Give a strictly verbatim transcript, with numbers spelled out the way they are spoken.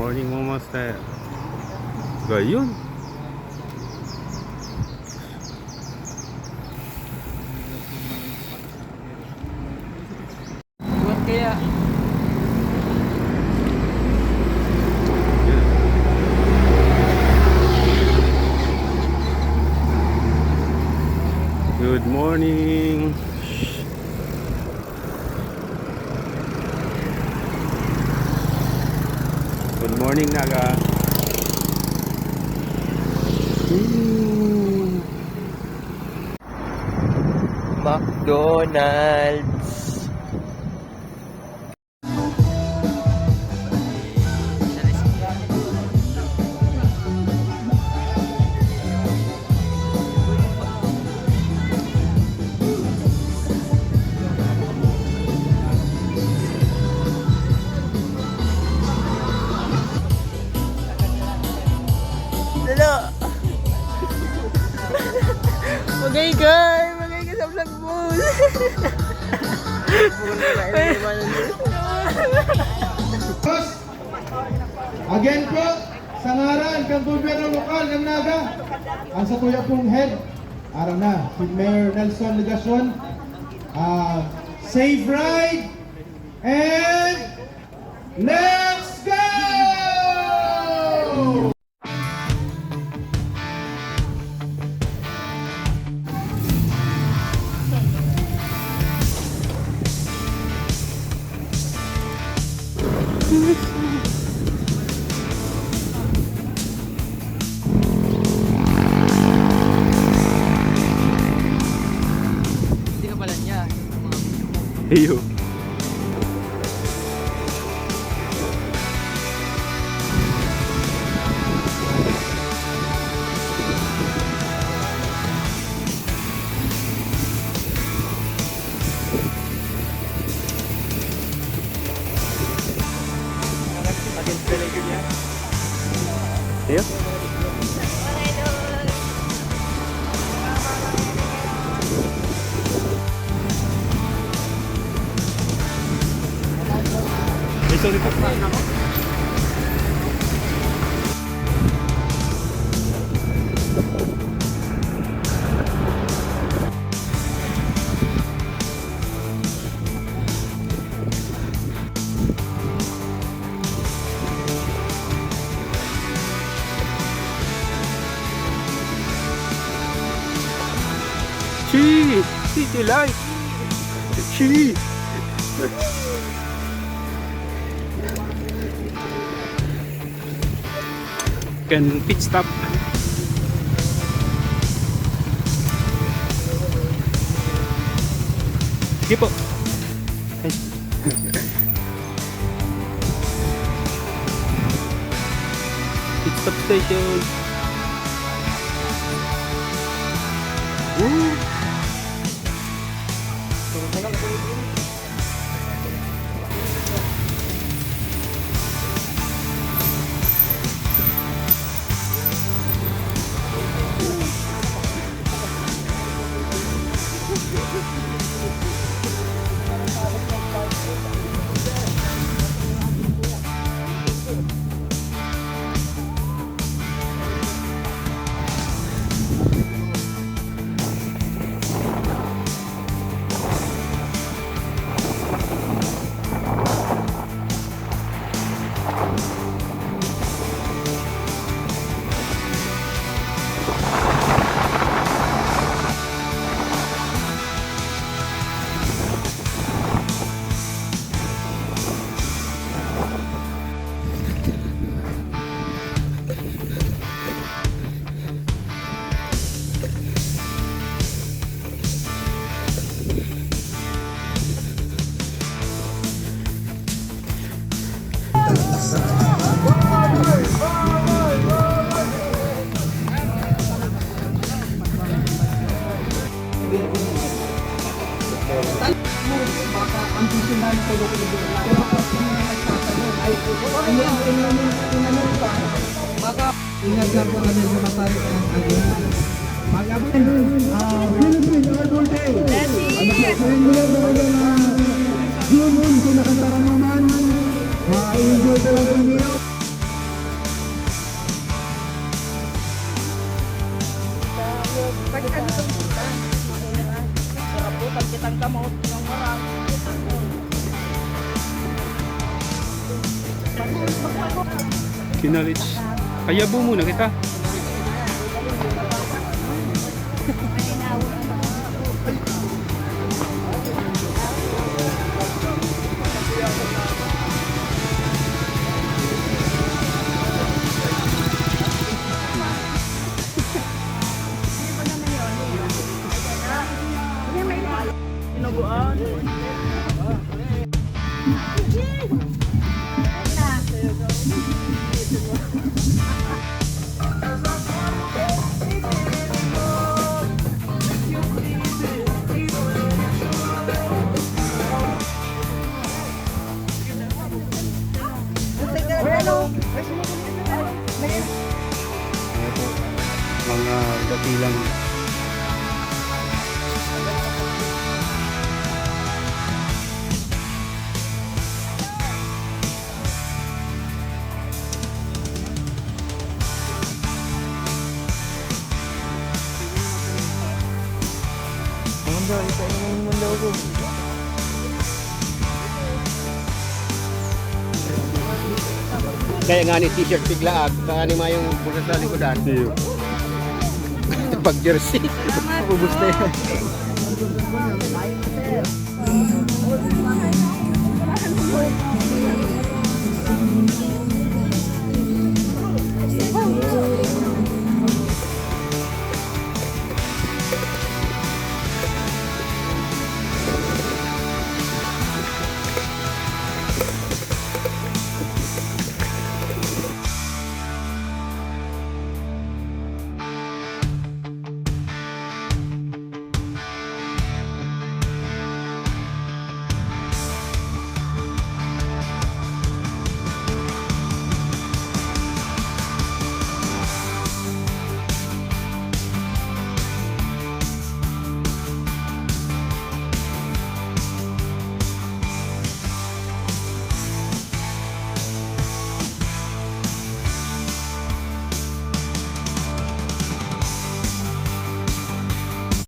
Morning, mga master. Gayon. Buat kaya. Good morning. Good morning, Naga. Ooh. McDonald's. Lalo. Magay, guy. Magay ka sa vlog mo. Again po, sa ngaran kan gobyerno lokal ng Naga, ang satuya pong head, aram na, si Mayor Nelson Legacion, ah, safe ride and let's go! Hindi ka pala niya, yung mga video mo. Iyo. Iyo. Ay, sorry po. Chi! City Life! Chi! Kan pit stop. Sige po. Ay. Pit stop station. Woo! Ingat lang po kami sa masarit ang agyan. Mag-abot, ah, Philippine Arbor Day. Ano po, sa inyo lang talaga na June fifteen, kung nakanta ka naman, ma-enjoy ka lang po ninyo. Kinalich. Ayabo muna kita. Ayan po, mga dakilang Ang daw, ipainom mo daw ko. Kaya nga ni t-shirt biglaag, kaya ni mayong bulsa sa likodan. Iyo. Pag jersey. Ubus na yan.